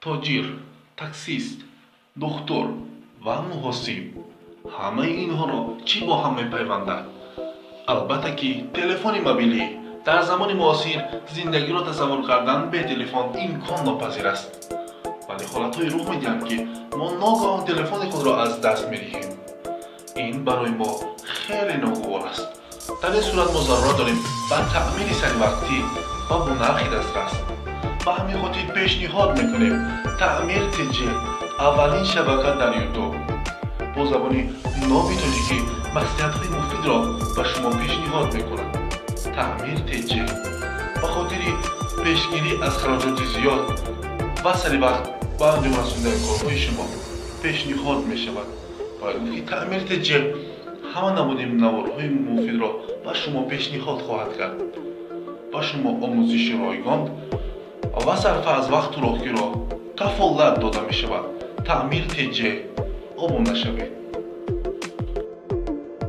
Тоҷир, таксист, духтур ва муҳосиб, ҳамаи инҳоро чӣ бо ҳам мепайвандад? Албатта ки телефони мобилӣ. Дар замони муосир зиндагиро тасаввур кардан бе телефон имкон нопазир аст, вале ҳолатҳое рух медиҳанд, ки мо ногаҳон телефони худро аз даст медиҳем. Ин барои мо хеле ногувор аст. Дар ин сурат мо зарурат дорем ба таъмири саривақтӣ ва бо нархи дастрас. Ба ҳамин хотир пешниҳод мекунем «Таъмир ТЖ», аввалин шабака дар Ютуб бо забони ноби тоҷикӣ маслиҳатҳои муфидро ба шумо пешниҳод мекунад. «Таъмир ТЖ» ба хотири пешгирӣ аз хароҷоти зиёд ва саривақт ба анҷом расондани корҳои шумо пешниҳод мешавад. Бояд гуфт, ки «Таъмир ТЖ» ҳама намуди наворҳои муфидро ба шумо пешниҳод хоҳад кард. Ба шумо омӯзиши ройгон ва сарфа аз вақту роҳгиро кафолат дода мешавад. «Таъмир ТЖ», обуна шавед.